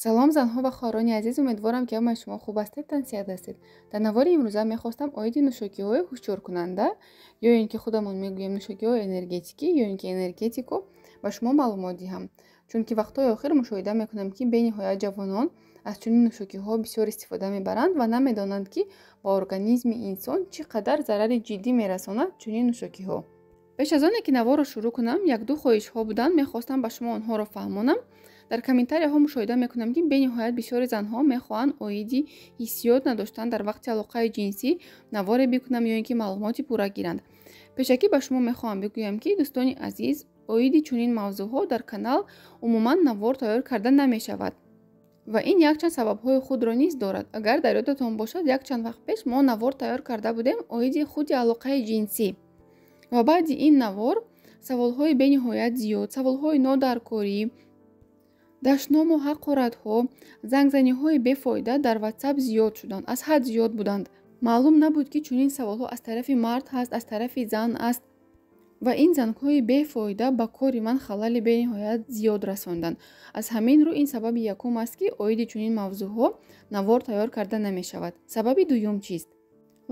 Салом, занҳо ва хоҳарони азиз, умедворам, ки ҳамаи шумо хуб ҳастед, тансиҳат ҳастед. Дар навори имрӯза мехостам оиди нӯшокиҳои ҳушёркунанда ё ин ки худамон мегӯем нӯшокиҳои энергетикӣ ё ин ки энергетико ба шумо маълумот диҳам. Чунки вақтҳои охир мушоҳида мекунам, ки бениҳоят ҷавонон аз чунин нӯшокиҳо бисёр истифода мебаранд ва намедонанд, ки ба организми инсон чӣ қадар зарари ҷиддӣ мерасонад чунин нӯшокиҳо. Пеш аз оне ки наворро шурӯъ кунам, якду хоҳишҳо буданд, мехостам ба шумо онҳоро фаҳмонам. Дар комментарияҳо мушоҳида мекунам, ки бениҳоят бисёри занҳо мехоҳанд оиди ҳиссиёт надоштан дар вақти алоқаи ҷинсӣ наворе бикунам ё ин ки маълумоти пурра гиранд. Пешакӣ ба шумо мехоҳам бигӯям, ки, дӯстони азиз, оиди чунин мавзӯъҳо дар канал умуман навор тайёр карда намешавад. Ва ин якчанд сабабҳои худро низ дорад. Агар дар ёдатон бошад, якчанд вақт пеш мо навор тайёр карда будем оиди худи алоқаи ҷинсӣ. Ва баъди ин навор саволҳои бениҳоят зиёд, саволҳои нодаркорӣ, дашному ҳақоратҳо, зангзаниҳои бефоида дар WhatsApp зиёд шуданд, аз ҳад зиёд буданд. Маълум набуд, ки чунин саволҳо аз тарафи мард ҳаст, аз тарафи зан аст. Ва ин зангҳои бефоида ба кори ман халали бениҳоят зиёд расонданд. Аз ҳамин рӯ ин сабаби якум аст, ки оиди чунин мавзӯъҳо навор тайёр карда намешавад. Сабаби дуюм чист?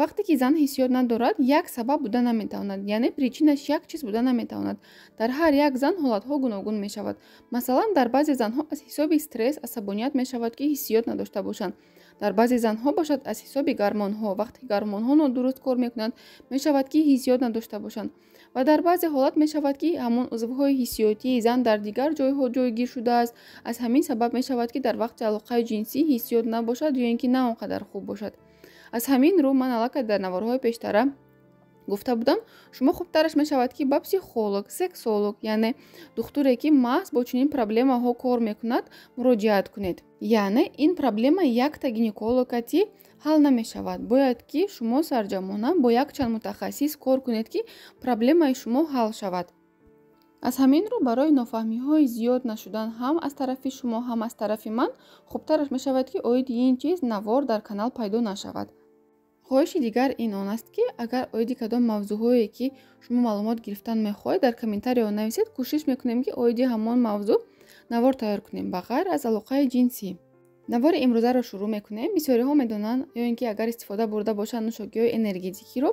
Вақте ки зан ҳиссиёт надорад, як сабаб буда наметавонад, яъне причинаш як чиз буда наметавонад. Дар ҳар як зан ҳолатҳо гуногун мешавад. Масалан, дар баъзе занҳо аз ҳисоби стресс, асабоният мешавад, ки ҳиссиёт надошта бошанд. Дар баъзе занҳо бошад, аз ҳисоби гормонҳо, вақте гормонҳо нодуруст кор мекунанд, мешавад, ки ҳиссиёт надошта бошанд. Ва дар баъзе ҳолат мешавад, ки ҳамон узвҳои ҳиссиётии зан дар дигар ҷойҳо ҷойгир шудааст. Аз ҳамин сабаб мешавад, ки дар вақти алоқаи ҷинсӣ ҳиссиёт набошад ё ин ки на он қадар хуб бошад. Аз ҳамин рӯ ман аллакай дар наворҳои пештара гуфта будам, шумо хубтараш мешавад, ки ба психолог, сексолог, яъне духтуре, ки маҳз бо чунин проблемаҳо кор мекунад, муроҷиат кунед. Яъне ин проблема якта гинекологати ҳал намешавад. Бояд ки шумо сарҷамъона бо якчанд мутахассис кор кунед, ки проблемаи шумо ҳал шавад. Аз ҳамин рӯ барои нофаҳмиҳои зиёд нашудан ҳам аз тарафи шумо, ҳам аз тарафи ман, хубтараш мешавад, ки оиди ин чиз навор дар канал пайдо нашавад. Хоҳиши дигар ин он аст, ки агар оиди кадом мавзӯъҳое, ки шумо маълумот гирифтан мехоҳед, дар комментарияҳо нависед, кӯшиш мекунем, ки оиди ҳамон мавзӯъ навор тайёр кунем, ба ғайр аз алоқаи ҷинсӣ. Навори имрӯзаро шурӯъ мекунем. Бисёриҳо медонанд ё ин ки агар истифода бурда бошанд нӯшокиҳои энергетикиро,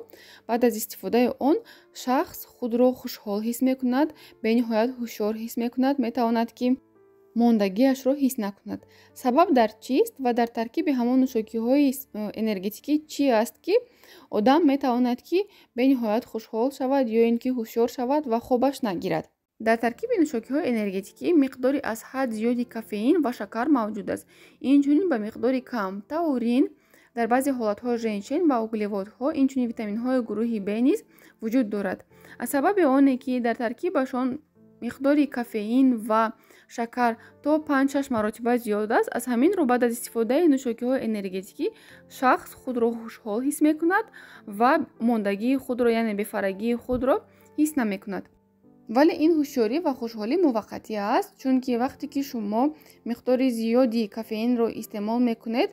баъд аз истифодаи он шахс худро хушҳол ҳис мекунад, бениҳоят ҳушёр ҳис мекунад, метавонад, ки мондагиашро ҳис накунад. Сабаб дар чист ва дар таркиби ҳамон нӯшокиҳои энергетикӣ чӣ аст, ки одам метавонад, ки бениҳоят хушҳол шавад ё ин ки ҳушёр шавад ва хобаш нагирад? Дар таркиби нӯшокиҳои энергетикӣ миқдори аз ҳад зиёди кофеин ва шакар мавҷуд аст. Инчунин ба миқдори кам таурин, дар баъзе ҳолатҳо женшен ва углеводҳо, инчунин витаминҳои гурӯҳи Б низ вуҷуд дорад. Аз сабаби оне ки дар таркибашон миқдори кофеин ва шакар то 5-6 маротиба зиёд аст, аз ҳамин рӯ баъд аз истифодаи нӯшокиҳои энергетикӣ шахс худро хушҳол ҳис мекунад ва мондагии худро, яъне бефарагии худро ҳис намекунад. Вале ин ҳушёрӣ ва хушҳолӣ муваққатӣ аст, чунки вақте ки шумо миқдори зиёди кофеинро истеъмол мекунед,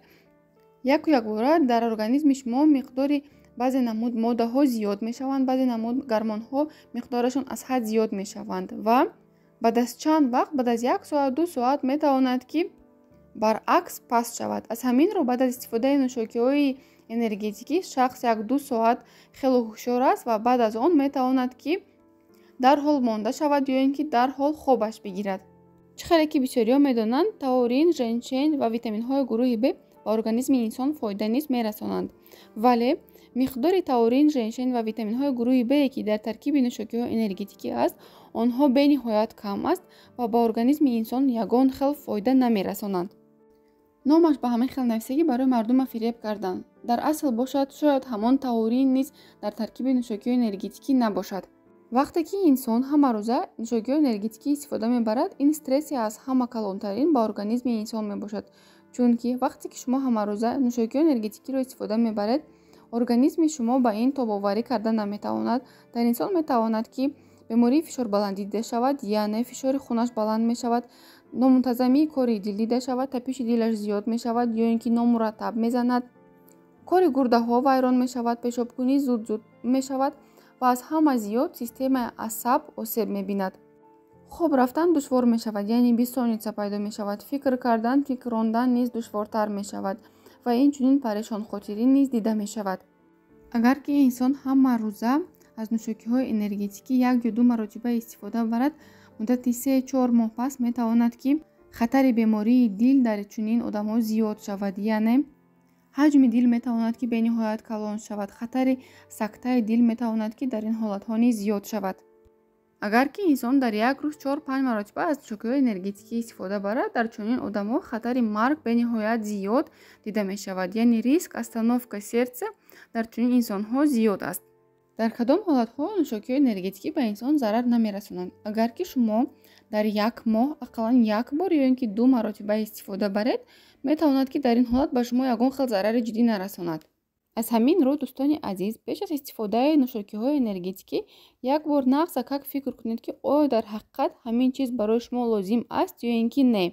яку якбора дар организми шумо миқдори баъзе намуд моддаҳо зиёд мешаванд, баъзе намуд гормонҳо миқдорашон аз ҳад зиёд мешаванд ва баъд аз чанд вақт, баъд аз як соат, 2 соат метавонад, ки баръакс паст шавад. Аз ҳамин рӯ баъд аз истифодаи нӯшокиҳои энергетикӣ шахс 1-2 соат хело ҳушёр аст ва баъд аз он метавонад, ки дарҳол монда шавад ё ин ки дарҳол хобаш бигирад. Чӣ хеле ки бисёриҳо медонанд, таурин, женшен ва витаминҳои гурӯҳи Б ба организми инсон фоида низ мерасонанд. Вале миқдори таурин, женшен ва витаминҳои гурӯҳи Б, ки дар таркиби нӯшокиҳои энергетикӣ аст, онҳо бениҳоят кам аст ва ба организми инсон ягон хел фоида намерасонанд. Номаш ба ҳамин хел нависагӣ барои мардума фиреб кардан. Дар асл бошад, шояд ҳамон таурин низ дар таркиби нӯшокиҳои энергетикӣ набошад. Вақте ки инсон ҳамарӯза нӯшокиҳои энергетикӣ истифода мебарад, ин стресси аз ҳама калонтарин ба организми инсон мебошад. Чунки вақте ки шумо ҳамарӯза нӯшокиҳои энергетикиро истифода мебаред, организми шумо ба ин тобоварӣ карда наметавонад. Дар инсон метавонад, ки бемории фишорбаландӣ дида шавад, яъне фишори хунаш баланд мешавад, номунтазамии кори дил дида шавад, тапиши дилаш зиёд мешавад ё ин ки номураттаб мезанад, кори гурдаҳо вайрон мешавад, пешобкунӣ зуд-зуд мешавад ва аз ҳама зиёд системаи асаб осеб мебинад. Хоб рафтан душвор мешавад, яъне бессонница пайдо мешавад. Фикр кардан, фикр рондан низ душвортар мешавад ва инчунин парешонхотирӣ низ дида мешавад. Агар ки инсон ҳамарӯза аз нӯшокиҳои энергетикӣ як ё ду маротиба истифода барад, муддати 3-4 моҳ пас метавонад, ки хатари бемории дил дар чунин одамҳо зиёд шавад, яъне ҳаҷми дил метавонад, ки бениҳоят калон шавад. Хатари сактаи дил метавонад, ки дар ин ҳолатҳо низ зиёд шавад. Агар ки инсон дар як рӯз 4-5 маротиба аз нӯшокиҳои энергетикӣ истифода барад, дар чунин одамҳо хатари марг бениҳоят зиёд дида мешавад, яъне риск остановка сердца дар чунин инсонҳо зиёд аст. Дар кадом ҳолатҳо нӯшокиҳои энергетикӣ ба инсон зарар намерасонанд? Агар ки шумо дар як моҳ ақаллан як бор ё ин ки ду маротиба истифода баред, метавонад, ки дар ин ҳолат ба шумо ягон хел зарари ҷиддӣ нарасонад. Аз ҳамин рӯ, дӯстони азиз, пеш аз истифодаи нӯшокиҳои энергетикӣ як бор нағзакак фикр кунед, ки оё дар ҳақиқат ҳамин чиз барои шумо лозим аст ё ин ки не.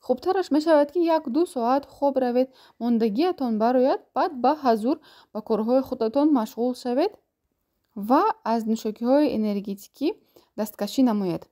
Хубтараш мешавад, ки 1-2 соат хоб равед, мондагиатон барояд, баъд ба ҳазур ба корҳои худатон машғул шавед ва аз нӯшокиҳои энергетикӣ дасткашӣ намоед.